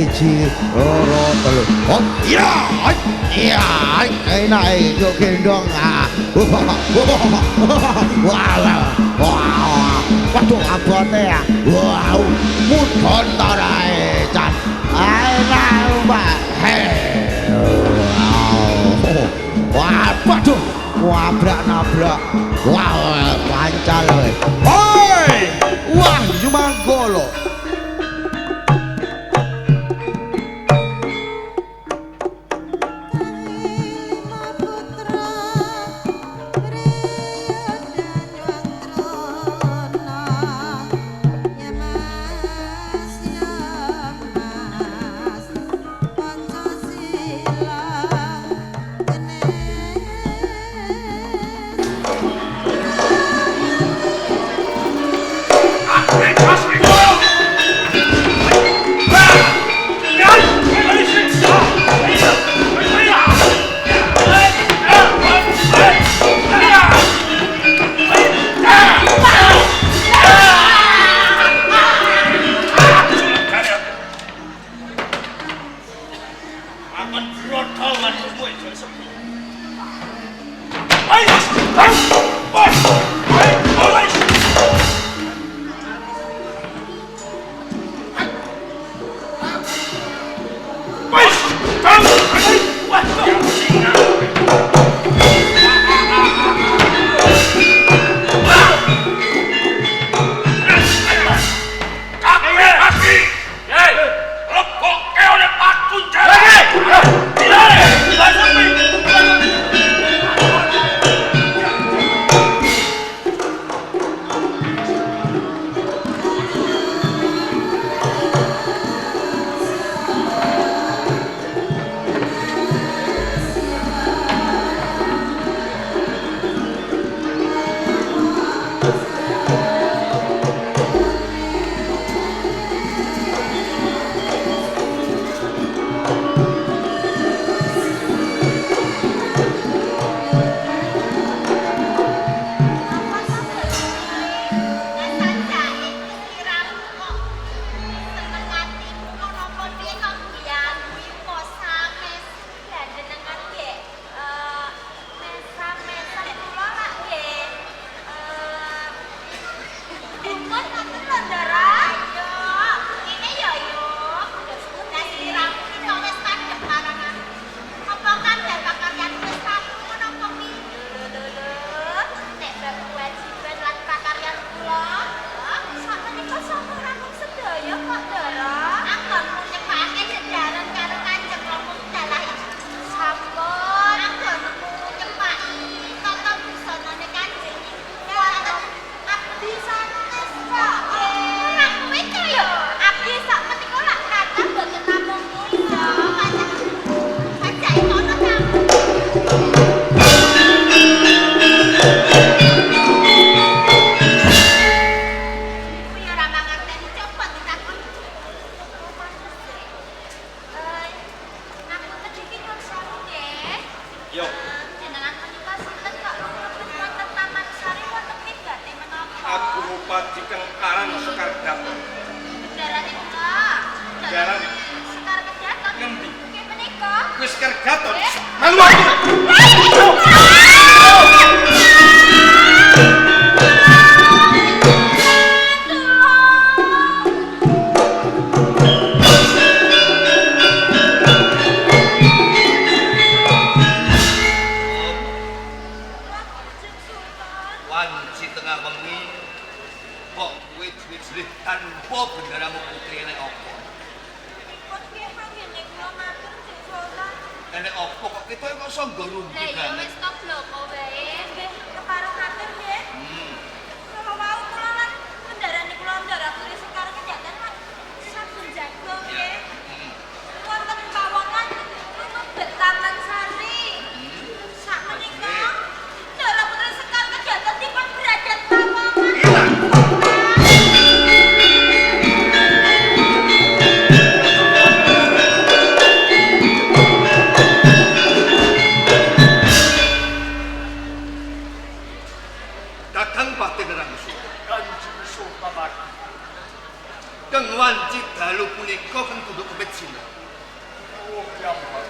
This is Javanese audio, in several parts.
1 2 3. Oh iya. Iya, enak yo gendong. Wah, wah. Waduh abote ya. Wow, mudhon ta rae, Chan. Enak, Pak. Wah, waduh. Wabrak nabrak. Wah, pancal kowe. Hoi! Wah, Jumanggala. menika kang tunduk kepit sinten? Kula piyambak.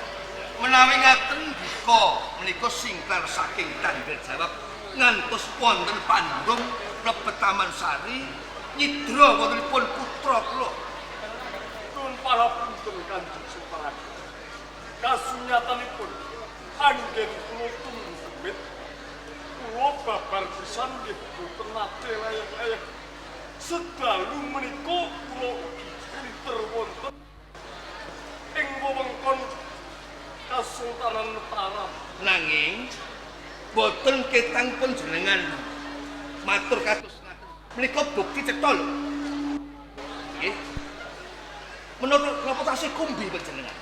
Menawi ngaten dika menika singklar saking tanggal jawab ngantos wonten Pandum mlebet Taman Sari nyidra wontenipun putra kula. Nuwun pangapunten Kanjeng Sultan Agung. Kasunyatanipun anggen kula tunggu demit, kula babar pisan nggih boten nate layang-layang. Sedalu menika kula ugi pinter wonten ing wewengkon Kasultanan Mataram. Nanging boten ketang panjenengan matur kados ngaten. Menika bukti cetha lho. Nggih. Menurut napa tasih kumbi panjenengan?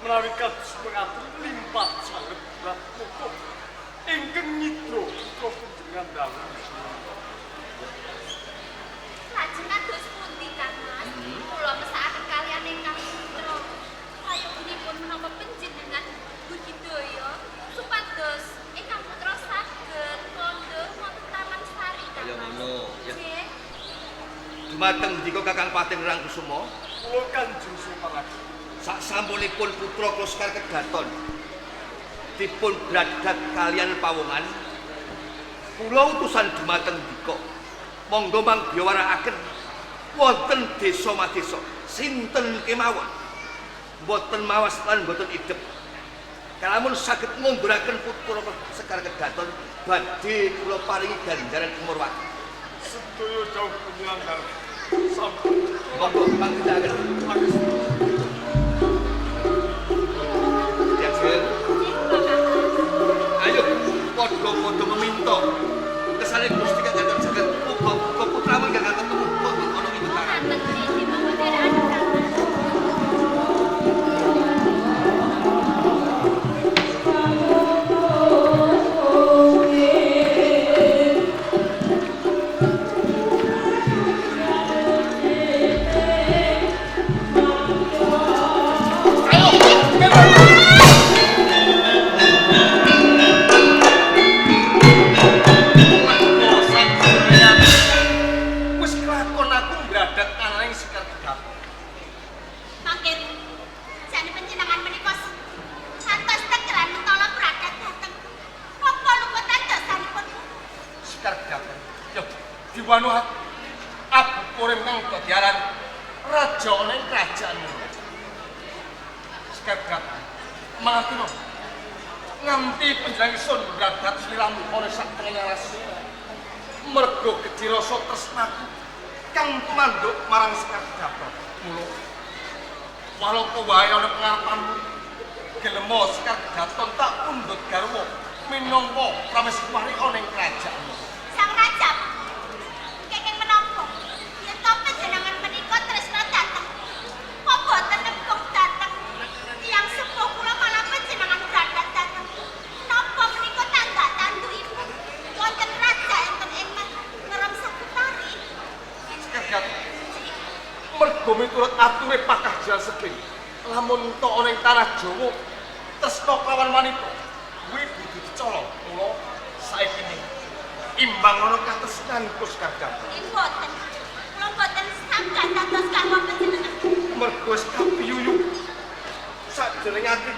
Menawi kados mengatur limpah sanget berat muka ingkang nyidra putra panjenengan dalu. Lajeng kados pundi Kang Mas? Kula mesakaken kaliyan ingkang putra. Prayoginipun menapa panjenengan budidaya supados ingkang putra saged kandha wonten Taman Sari Kang Kaya Mas. ngono, ya. Nggih. Dumateng ndika Kakang Pating Rangkusuma, Kula Kanjeng Sultan Agung. sak sampunipun putra kula Sekar Kedaton dipun bradat kaliyan pawongan, kula utusan dumateng ndika monggo mangbiwarakaken wonten desa madesa sinten kemawon mboten mawas lan mboten idep kalamun saged ngunduraken putra Sekar Kedaton badhe kula paringi ganjaran kumurwati. Sedaya dawuh panjenengan dalu sampun Monggo mangkitaken. Diajeng. Nggih, Kakang Mas. Ayo padha-padha meminta kesane Gusti kang ngatur jagat muga-muga putramu ingkang ketemu wonten ana ing Oh, Mataram. ngaten nggih, monggo dherekaken Kang Mas. Wis kelakon aku mbradat anane Sekar Kedaton. Mangke jane panjenengan menika santos tegeran mentala bradat dhateng. Napa luputan dosanipun? Sekar Kedaton. Yo diwanu aku. Abu Kurim kang dadi aran raja ana ing kerajaan. Sekar Kedaton. Mangerti no. Nganti panjenengan ingsun mbradat sliramu ana sak tengene alas. Mergo gedhe rasa tresnaku kang tumanduk marang Sekar Kedaton. Mula walaka wae ana pengarepanmu gelemo Sekar Kedaton tak pundhut garwa minangka prameswari ana ing kerajaan. Sang raja kenging menapa? Yen to panjenengan menika tresna dhateng. Kok boten nepung dhateng tiyang sepuh kula malah panjenengan bradat dhateng. Napa menika tanggak tandukipun wonten raja enten ing Merem Sakutari? Sekar Kedaton, mergo miturut ature Pakah Jalan Seging, lamun to ana ing tanah Jawa tresna kelawan wanita kuwi kudu dicolong. Mula saiki imbang ana katresnanku Sekar Kedaton. Nggih boten. Kula boten saged dados garwa panjenengan. Mergo wis kapiyuyu sakjroning ati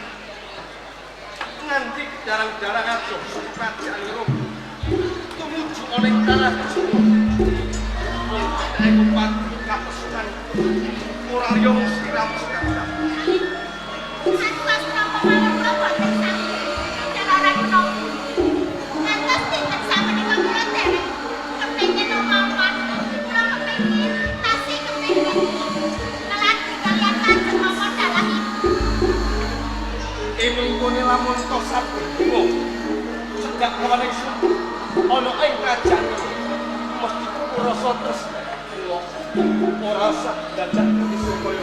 nganti darang-darang adoh saka kerajaan Rom tumuju ana ing tanah Jawa. Mung iku pati katresnan ora liya mung sliramu Sekar Kedaton. Ngantos napa mawon kula boten saged. Jalaran menapa? Ngantos dinten sakmenika kula dereng kepengin omah-omah. Kula kepengin tasih kepengin ngeladi kaliyan Kanjeng Rama dalahipun. Emengkone lamun to saben bunga cedhak lawan ingsun ana ing kerajaan iki mesti kudu rasa tresna kula ora usah dadak isu kaya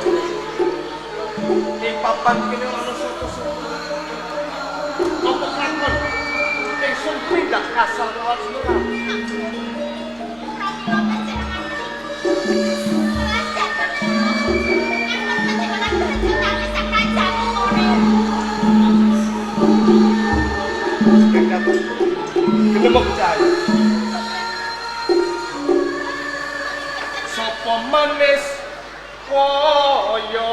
ing papan kene ana saka-saka. Apa lakon ingsun tindak kasar lawan sliramu? Pramila panjenengan menika kelas dhateng kula. Ampun panjenengan berjutane sang raja Korea. Sekar Kedaton, gelem percaya sapa manis Kaya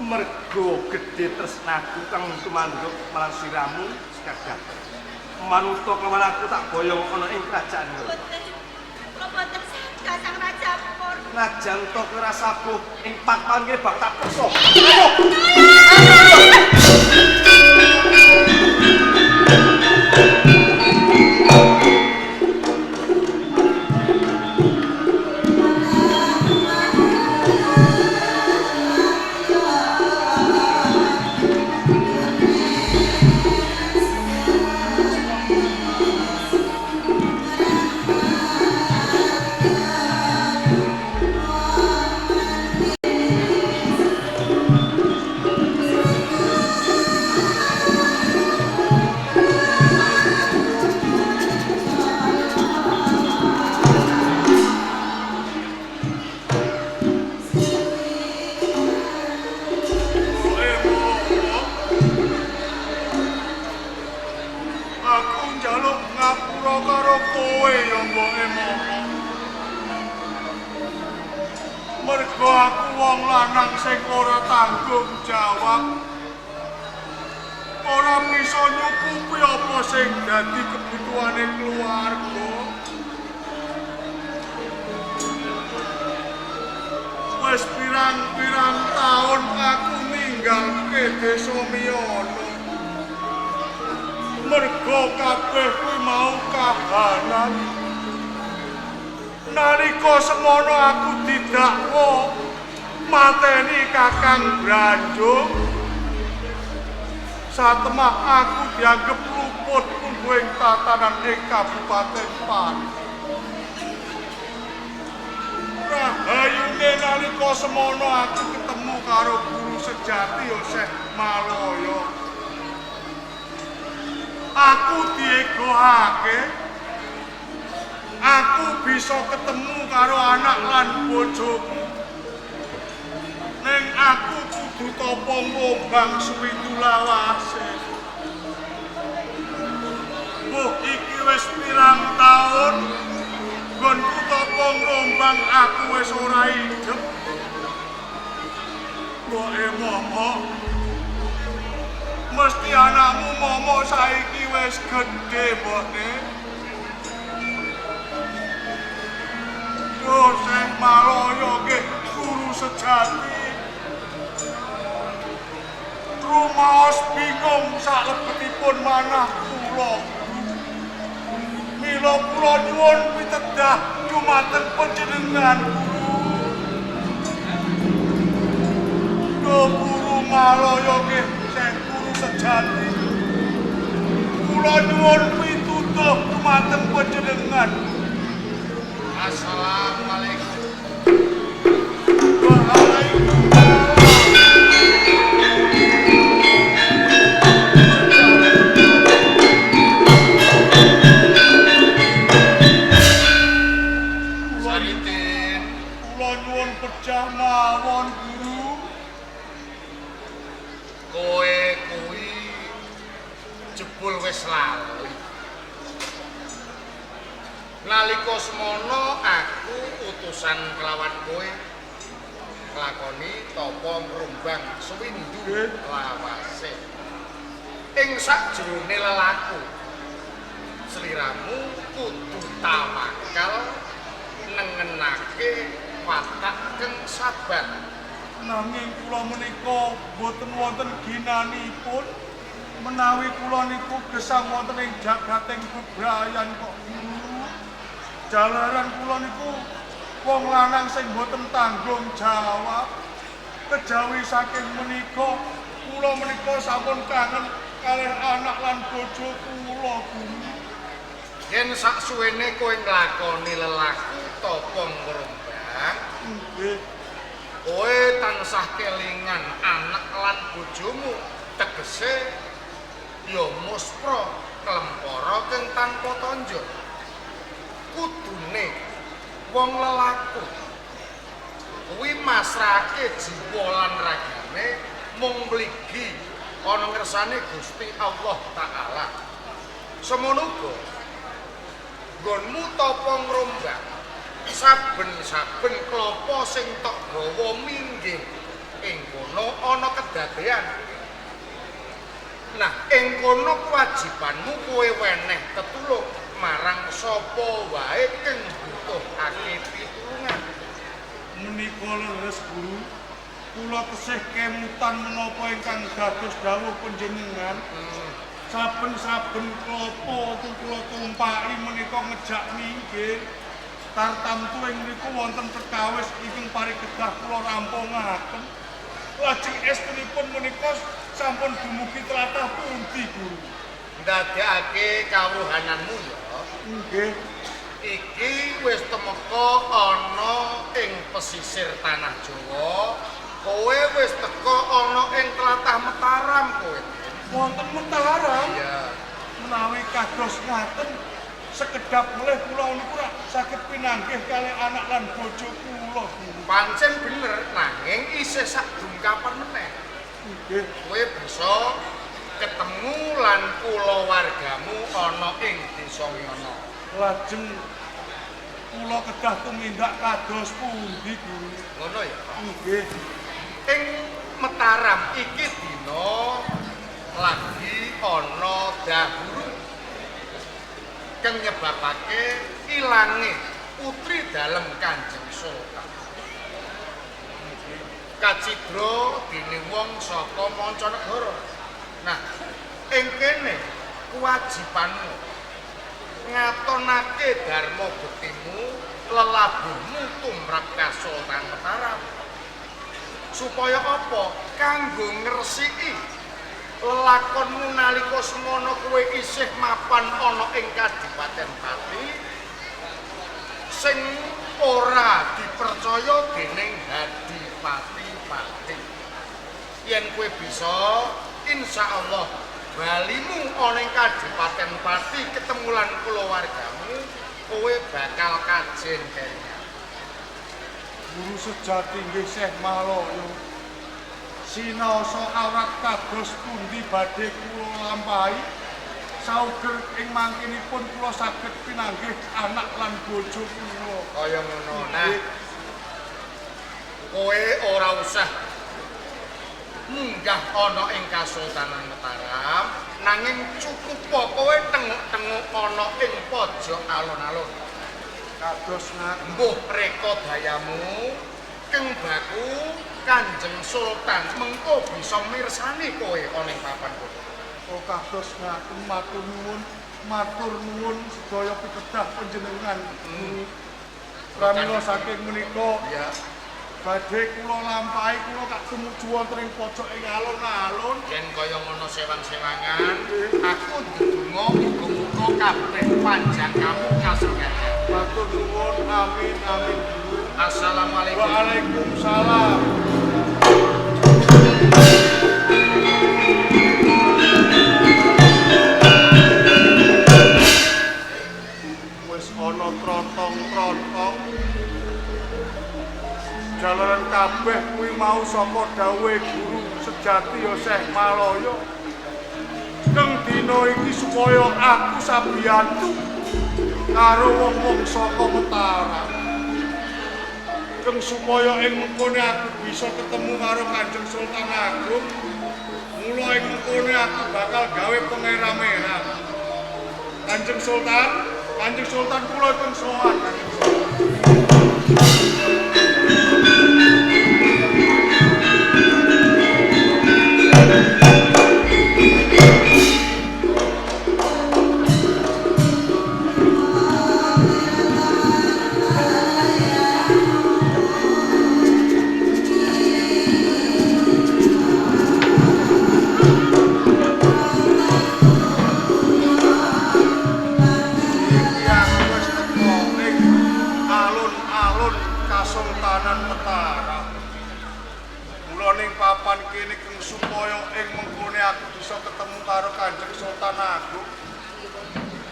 Mergo gedhe tresnaku kang tumanduk marang siramu sekadar manuta kelawan aku tak boyong ana ing kerajaan. Boten. Kula boten saged Sang Raja Pur. Najan to kowe ora sabuh ing pakpan kene bak tak peksa. Mergo aku wong lanang sing ora tanggung jawab, ora bisa nyukupi apa sing dadi kebutuhane keluarga. Wis pirang-pirang taun aku ninggalke desa Miyono. Mergo kabeh kuwi mau kahanan. Nalika semono aku didakwa mateni Kakang Branjung. Satemah aku dianggep luput mungguing tatanan ing Kabupaten Pati. Kala semono aku ketemu karo guru sejati ya Syekh Malaya. Aku diegohake. Aku bisa ketemu karo anak lan bojoku. Ning aku kudu tapa ngombang suwindu lawase. Mbuh iki wis pirang taun nggonku tapa ngombang aku wis ora idep. Mboke momok, mesti anakmu momok saiki wis gedhe mbokne. Duh, Syekh Malaya nggih guru sejati. Rumaos bingung salebetipun manah kula. Mila kula nyuwun pitedah dumateng panjenengan guru. Duh, Guru Malaya nggih Syekh guru sejati. Kula nyuwun pituduh dumateng panjenengan. Assalamualaikum. Waalaikumsalam. Saritin, Kula nyuwun pejah mawon guru. Kowe kuwi jebul wis lali. Nalika semono aku utusan kelawan kowe nglakoni tapa ngrumbang suwindu lawase. Ing sakjroning lelaku sliramu kudu tawakal nengenake watak keng sabar. Nanging kula menika boten wonten ginanipun menawi kula niku gesang wonten ing jagating bebrayan kok guru. Jalaran kula niku wong lanang sing boten tanggung jawab. Kejawi saking menika kula menika sampun kangen kalih anak lan bojo kula guru. Yen saksuwene kowe nglakoni lelaku tapa ngrumbang, nggih, kowe tansah kelingan anak lan bojomu, tegese ya muspra klempara keng tanpa tandha. Kudune wong lelaku kuwi masrahake jiwa lan ragane mung mligi ana ngersane Gusti Allah Ta'ala. Semono uga nggonmu tapa ngrombak saben-saben klapa sing tok gawa minggih ing kono ana kedadean. Nah, ing kono kewajibanmu kowe weneh tetulung marang sapa wae kang butuhake pitulungan. Menika leres guru, kula tesih kemutan menapa ingkang dados dawuh panjenengan. Saben-saben klapa kula tumpaki menika ngejak minggir. Tartamtu ing mriku wonten perkawis ingkang parikedah kula rampungaken. Lajeng estunipun menika sampun dumugi tlatah pundi guru? Ndadekake kawruhananmu ya. Nggih. Iki wis temeka ana ing pesisir tanah Jawa. Kowe wis teka ana ing tlatah Mataram kowe. Wonten Mataram? Iya. Menawi kados ngaten sekedhap melih kula niku rak saged pinanggih kalih anak lan bojo kula guru. Pancen bener, nanging isih sak dungkapan meneh. Nggih. Kowe bisa ketemu lan kulawargamu ana ing desa Ngana. Lajeng kula kedah tumindak kados pundi guru? Ngono ya. Nggih. Ing Mataram iki dina lagi ana dahuru kang nyebabake ilange putri dalem Kanjeng Sultan. Kacidra dene wong saka mancanegara. Nah, ing kene kewajibanmu ngatonake dharma bektimu, lelabuhmu tumrap Kasultan Mataram. Supaya apa? Kanggo ngresiki lelakonmu nalika semono kowe isih mapan ana ing Kadipaten Pati sing ora dipercaya dening Adipati Pati. Yen kowe bisa, insyaallah balimu ana ing Kadipaten Pati ketemu lan kulawargamu, kowe bakal kajen kenya. Guru sejati nggih Syekh Maloyo. Sinaosa awrat kados pundi badhe kula lampahi sauger ing mangkinipun kula saged pinanggih anak lan bojo kula. Kaya ngono. Nah, kowe ora usah munggah ana ing Kasultanan Mataram, nanging cukup kowe tenguk-tenguk ana ing pojok alun-alun. Kados ngaten. Mbuh reka dayamu keng baku Kanjeng Sultan mengko bisa mirsani kowe ana ing papan kono. Oh kados ngaten, matur nuwun, matur nuwun sedaya pitedah panjenengan. Pramila saking menika Ya, badhe kula lampahi kula kak tumuju wonten ing pojok ing alun-alun. yen kaya ngono sewang-sewangan, aku ndedonga muga-muga kabeh panjang kamu kasengajan. Matur nuwun, amin amin Guru. Assalamualaikum. Waalaikumsalam. Wis ana trontong-trontong. Jalaran kabeh kuwi mau saka dawuhe guru sejati ya Syekh Maloyo. Keng dina iki supaya aku sabiyantu karo wong-wong saka Mataram. Keng supaya ing mengkone aku bisa ketemu karo Kanjeng Sultan Agung. Mula ing mengkone aku bakal gawe pengeram-eram. Kanjeng Sultan, Kanjeng Sultan kula ipun sowan Kanjeng Sultan. Iki aku wis teka ing alun-alun Kasultanan Mataram. Mula ning papan kene keng supaya ing mengkone aku bisa ketemu karo Kanjeng Sultan Agung.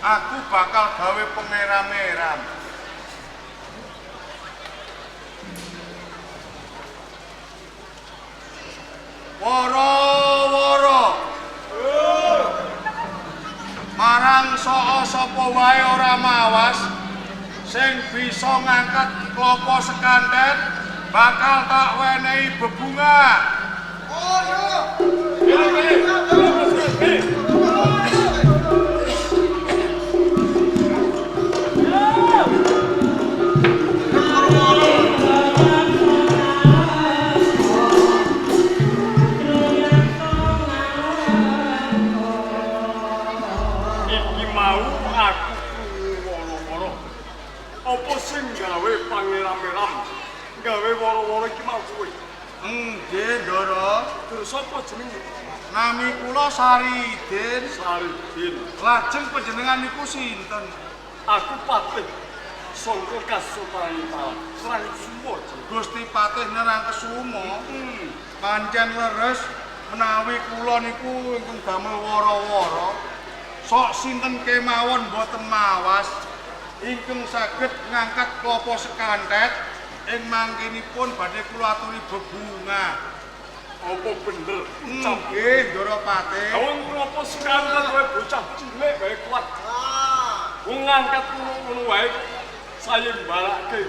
Aku bakal gawe pengeram-eram. Wara-wara. Marang saka sapa wae ora mawas sing bisa ngangkat klopo sekantet bakal tak wenehi bebunga. Iki mau aku krungu wara-wara. Apa sing gawe pangeram-eram? Gawe wara-wara iki mau kowe. Nggih, Ndara. Terus sapa jenenge? Nami kula Saridin. Saridin. Lajeng panjenengan niku sinten? Aku Patih saka Kasultanan Mataram. Serang Sumo jenenge. Gusti Patih Nerangkesumo. Pancen leres menawi kula niku ingkang damel wara-wara. Sok sinten kemawon mboten mawas ingkang saged ngangkat klopo sekantet ing mangkinipun badhe kula aturi bebungah. Apa bener ucap? Nggih, Ndara Patih. Wong klopo sekantet wae bocah cilik wae kuat. Wong ngangkat ngono wae sayembarake.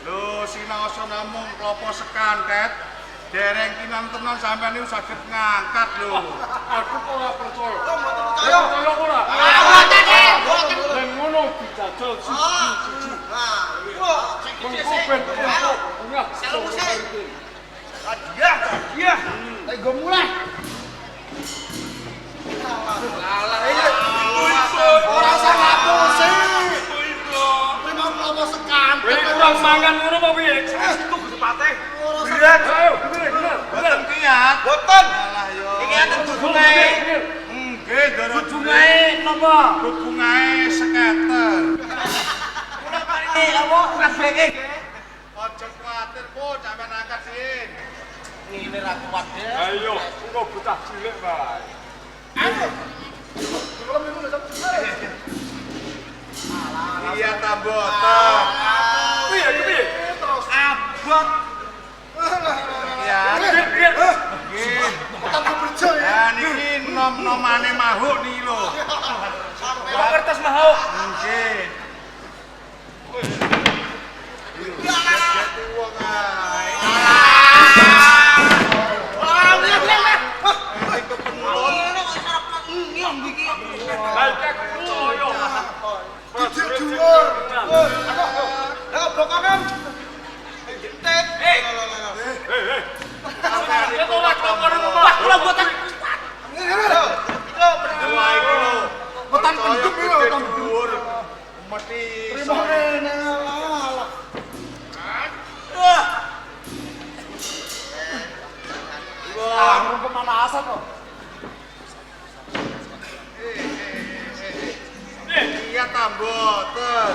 Lho, sinaosa namung klopo sekantet dereng kinantenan sampeyan niku saged ngangkat lho. Aku kok ora percaya. Oh, mboten percaya. Percaya ora? Mboten, mboten. Yen ngono dijajal siji-siji. Nah, iku Mengko ben entuk bungah. Hadiah, hadiah. Tenggo mulai. Lalah iki. Ora usah ngapusi. Kowe mau klopo sekantet. Kowe kurang mangan ngono apa piye? Saestu Gusti Patih. Berat. Ayo, bener, bener. Mboten kiyat. Boten. Alah yo. Iki enten bebungahe. Nggih, Ndara. Bebungahe napa? Bebungahe sketer. Kula paringi apa kabeh. Pun sampean angkat sin. Ngene ra kuat deh. Ayo, engko bocah cilik wae. Ayo. Kula minggu lho sampe. Iya ta mboten. Piye piye? Terus abot. Ya. Piye? Nggih. Tambah berjo ya. Lah niki nom-nomane mahuk niki lho. Kok kertas mahuk. Nggih. Wong ae. Wah, lihat lihat. Iki kepenut. Lah iki aku percaya. Gede dhuwur. Lah bokongan. Tet. Eh, eh. Sampeyan ora kelakon omah. Kula mboten. Wah iki lho. Wetan pendem iki lho, wetan dhuwur. Mesti Terima rene alah. Wah, pemanasan kok. Iya ta mboten.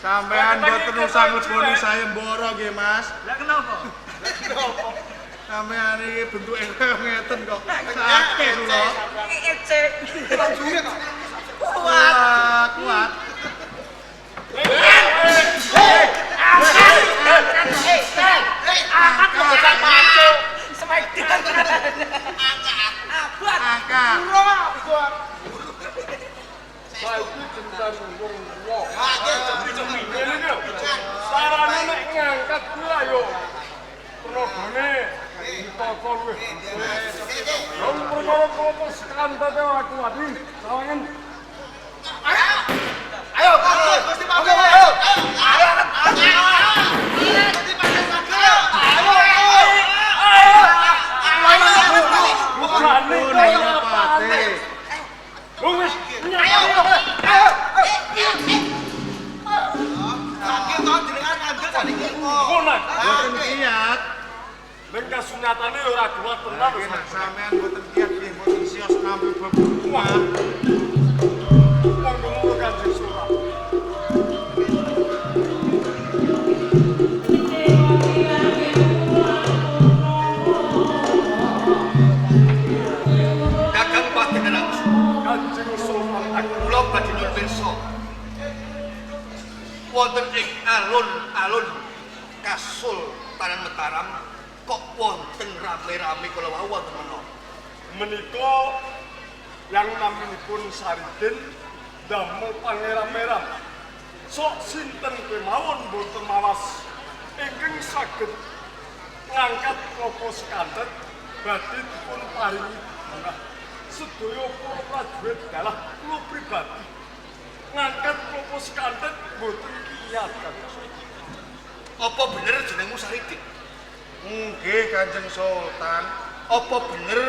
Sampean mboten usah ngleboni sayembara nggih, Mas. Lah kenapa? Sampean iki bentuke kaya ngeten kok. Sakit kula. Ece. Kuat, kuat. Angkat kok bocah maco. Smackdown. Abot. Angkat. Abot. Saiki jenengan wong tuwa. Ngene iki lho. Sarane nek ngangkat kuwi ayo tenagane ditata luwih. Wong perkara klopo sekantete ora kuat iki. Sawangen Ayo, Gusti Pak. Ayo. Ayo. bukane kaya apane. Wong wis ngono. Mboten kiat. Ning kasunyatane ora kuat tenan Nggih, nek sampean mboten kiat nggih mboten sios nampi bebungah. Monggo monggo Kanjeng Sultan. Kakang panjenengan Kanjeng Sultan Agung. kula badhe nyuwun pirsa. Wonten ing alun-alun Kasultanan Mataram kok wonten rame-rame kala wau wonten menapa? Menika yang naminipun Saridin damel pangeran-meram. Sok sinten kemawon boten mawas ingkang saged ngangkat klopo sekantet badhe dipun paringi bunga. Sedaya para prajurit dalah kula pribadi ngangkat klopo sekantet boten kiyat Kanjeng Sultan. Apa bener jenengmu Saridin? Nggih, Kanjeng Sultan. Apa bener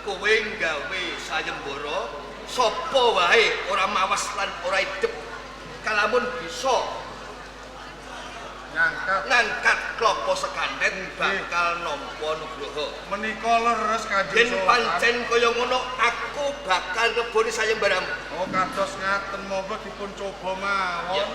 kowe nggawe sayembara sapa wae ora mawas lan ora idep kalamun bisa Ngangkat ngangkat klopo sekantet bakal nampa nugroho. menika leres Kanjeng Yen Sultan. pancen kaya ngono aku bakal ngeboni sayembaramu. Oh, kados ngaten monggo dipun coba mawon. Ya.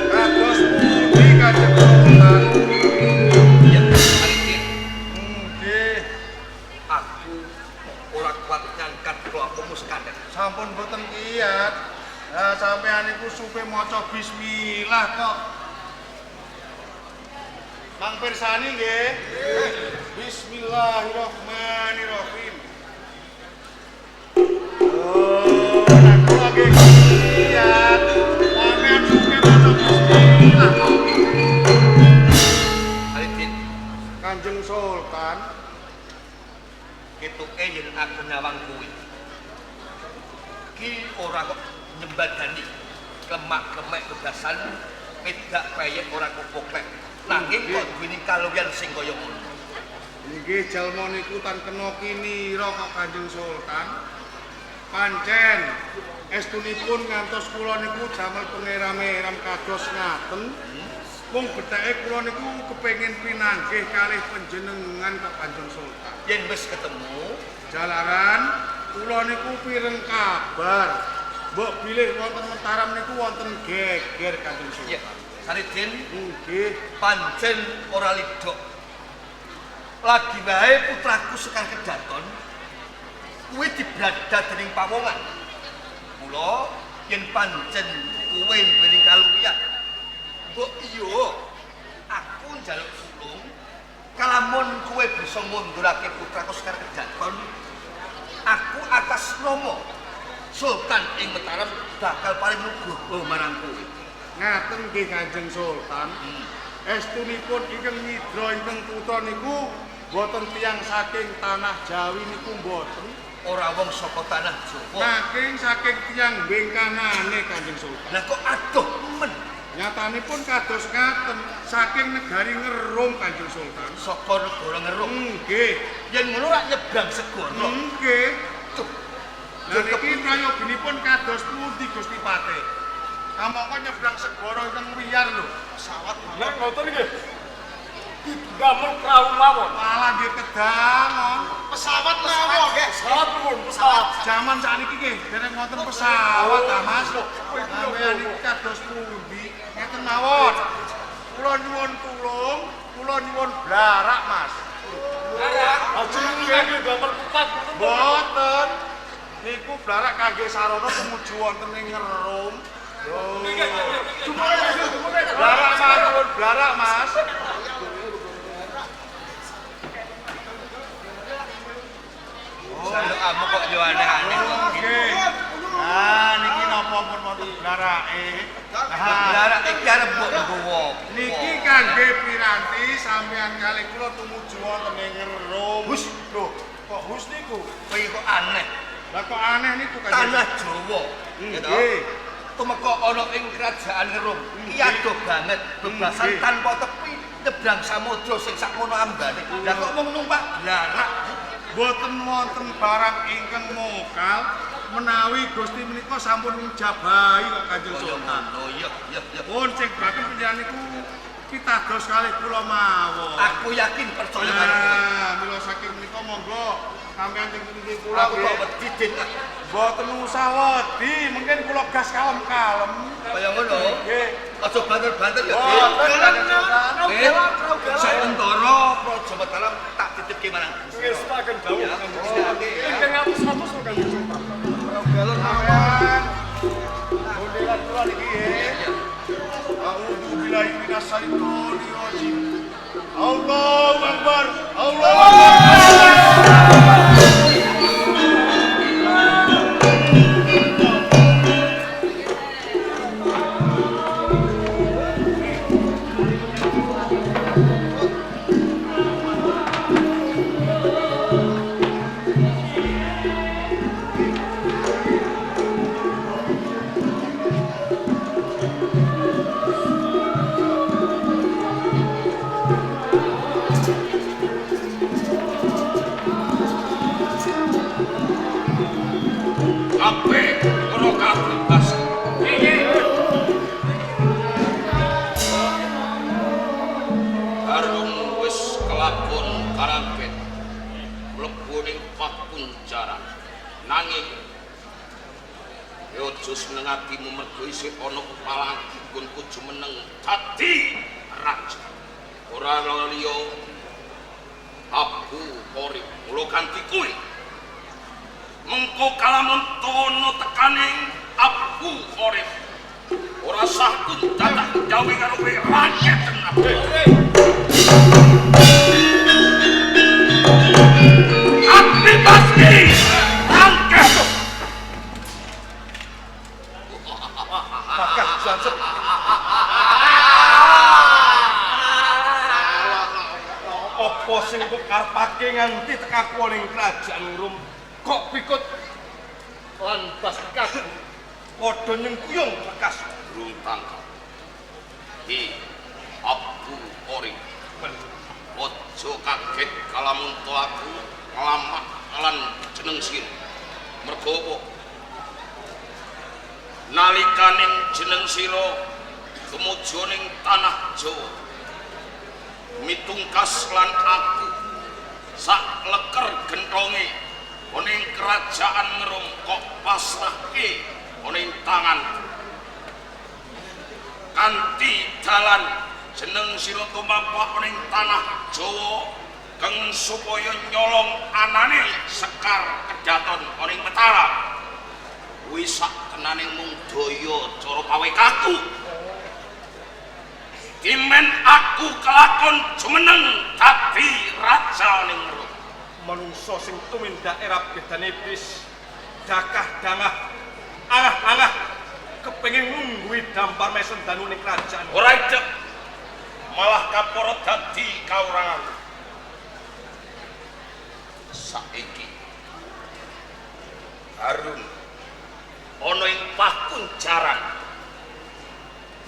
Kados pundi Kanjeng Sultan? Ya, Saridin, Nggih, aku ora kuat ngangkat klopomu sekantet. sampun boten kiat. Lah sampean niku supe maca bismillah kok. Mang pirsani nggih. Bismillahirrahmanirrahim. Oh, nek kula nggih kiat. Sampean supe maca bismillah kok. Saridin, Kanjeng Sultan, ketoke yen aku nyawang kuwi. Ki ora kok nyembadani klemak-klemek bebasan wedak peyek ora kopoklek. Nanging kok duweni kaluwihan sing kaya ngono. Nggih jalma niku tan kena kinira kok Kanjeng Sultan. Pancen Estunipun ngantos kula niku damel pengeram-eram kados ngaten. Wong betheke kula niku kepengin pinanggih kalih panjenengan kok Kanjeng Sultan. Yen wis ketemu, jalaran kula niku pireng kabar. Mbok bilih wonten Mataram niku wonten geger Kanjeng Sultan. Iya, Saridin nggih, pancen ora lidhok. Lagi wae putraku Sekar Kedaton kuwi dibradat dening pawongan. Mula yen pancen kowe duweni kaluwihan, mbok iya aku njaluk tulung kalamun kowe bisa ngundurake putraku Sekar Kedaton, aku atas nama Sultan ing Mataram bakal paring nugroho marang kowe. Ngaten nggih Kanjeng Sultan. Estunipun ingkang nyidra ingkang putra niku mboten tiyang saking tanah Jawi niku mboten. Ora wong saka tanah Jawa. Saking tiyang bengkanane Kanjeng Sultan. Lah kok adoh men. Nyatanipun kados ngaten saking negari Ngerum Kanjeng Sultan. Saka negara Ngerum. Nggih. Yen ngono rak nyebrang segara. Nggih. Lah niki prayoginipun kados pundi Gusti Patih? Kamangka nyebrang segara ingkang wiyar lho. Pesawat Nek ngoten nggih. Didamel prau mawon. Malah nggih kedangon. Pesawat mawon. Pesawat pun, pesawat. Jaman sakniki nggih dereng wonten pesawat ta Mas. Sampeyan niki kados pundi? Ngeten mawon. Kula nyuwun tulung, kula nyuwun blarak Mas. Blarak? Aja nggih damel kupat. Mboten. Niku blarak kangge sarana tumuju wonten ing Ngerum. Blarak Mas, nyuwun blarak Mas. Jaluk amu kok yo aneh-aneh kok. Nggih. Ah niki napa pun wonten blarake. Blarak iki arep mbok nggawa. Niki kangge piranti sampeyan kalih kula tumuju wonten ing Ngerum. Hus. Lho, kok hus niku? Kowe kok aneh. Lah kok aneh niku Kanjeng? Tanah Jawa. Nggih. Tumeka ana ing kerajaan Ngerum. Iki adoh banget bebasan tanpa tepi nyebrang samudra sing sakmono ambane. Lah kok mung numpak blarak? Mboten wonten barang ingkang mokal menawi Gusti menika sampun njabahi kok Kanjeng Sultan. Oh iya iya iya. Pun sing baken panjenengan niku pitados kalih kula mawon. Aku yakin percaya karo kowe. Nah, mila saking menika monggo sampeyan sing niki kula Aku kok wedi Den. Mboten usah wedi, mungkin kula gas kalem-kalem. Kaya ngono. Nggih. Aja banter-banter ya, Den. Mboten Kanjeng Sultan. Sementara Praja Mataram tak titipke marang Gusti. Nggih, setaken dawuh Kanjeng Sultan. Ingkang atus-atus lho Kanjeng Sultan. Sampeyan gondelan kula niki nggih. A'udzu billahi minasyaitonir rajim. Allahu Akbar. Allahu Akbar. Kabeh ora kabeh. Barung wis kelakon karampet mlebu ning pakunjaran. Nanging aja seneng atimu mergo isih ana kepala nggonku jumeneng dadi raja. Ora liya Abu Qorib mula ganti kuwi. Mengko kalamun tono tekane Abu Qorib. Ora sah kundatak gawe karo kowe rakyat tenan. Abdi pasti angkat. Bakal jancep. Apa sing kok karepake nganti tekaku ning kerajaan Rum kok pikut lan baskas padha nyengkuyung bekas Durung tangkap. Ki Abu Qorib. Aja kaget kalamun to aku nglamak lan jeneng sira. Mergo apa? Nalikaning jeneng sira tumuju ning tanah Jawa, mitungkas lan aku sak leker gentonge ning kerajaan Ngerum kok pasrahke ning tangan. Kanthi dalan jeneng sira tumapak ning tanah Jawa keng supaya nyolong anane Sekar Kedaton ning Mataram. Kuwi sak tenane mung daya cara pawekaku. Dimen aku kelakon jumeneng dadi raja ning Ngerum. Manungsa sing tumindak era bedane iblis, dakah dangah, angah-angah kepengin nungguhi dampar mesendanu ning kerajaan. Ora idek, malah kapara dadi kaurangan. Saiki Harun ana ing pakunjaran.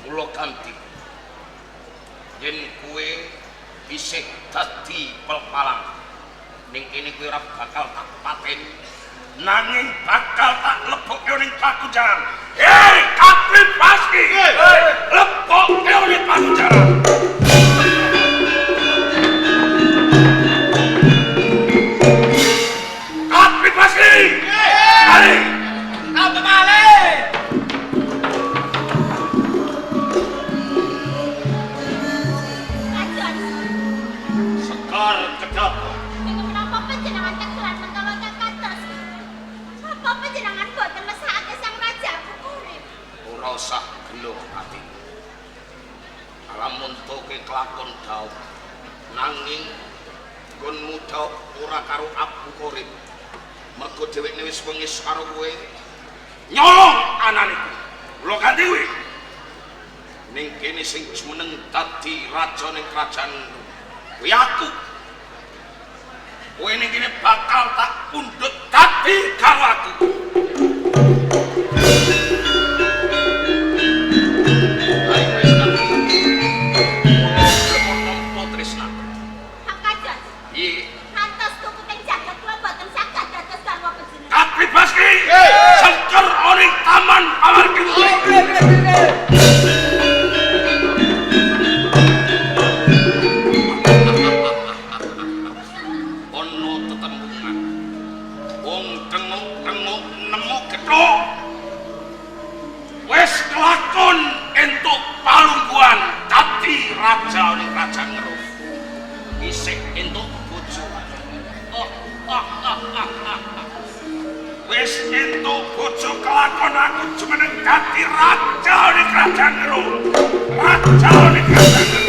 Mula kanthi yen kowe isih dadi pelpalang ning kene kowe ora bakal tak pateni, nanging bakal tak lebokke ning pakunjaran. Hei Katri Paski, lebokke ning pakunjaran. Katri Paski, mari. Apa malih? Kajon. Sekar Kedaton. Menapa panjenengan tegelan mentawa kados? Apa panjenengan boten mesakake sang raja urip? Ora usah gelo ati. Lamun toke kelakon dhaup, nanging nggonmu dhaup ora karo Abu Qorib. Mergo dheweke wis wengis karo kowe nyolong anane kuwi. Kula ganti kuwi. Ning kene sing jumeneng dadi raja ning kerajaan kuwi aku. Kowe ning kene bakal tak pundhut dadi karo aku. Ayo wis ta. Kula nampa tresna. Hak kajon. Piye? Ngantos tuku teng jagat kula boten saged dados garwa panjenengan. Katri Baski, sengker ning taman pamargi. Ono tetembungan. Wong tengok-tengok nemu gethuk. Wis kelakon entuk palungguhan dadi raja ning kerajaan Ngerum. Isih entuk bojo. Oh, ah, ah, ah, ah. Wis entuk bojo kelakon aku jumeneng dadi raja ning kerajaan Ngerum. Raja ning kerajaan Ngerum.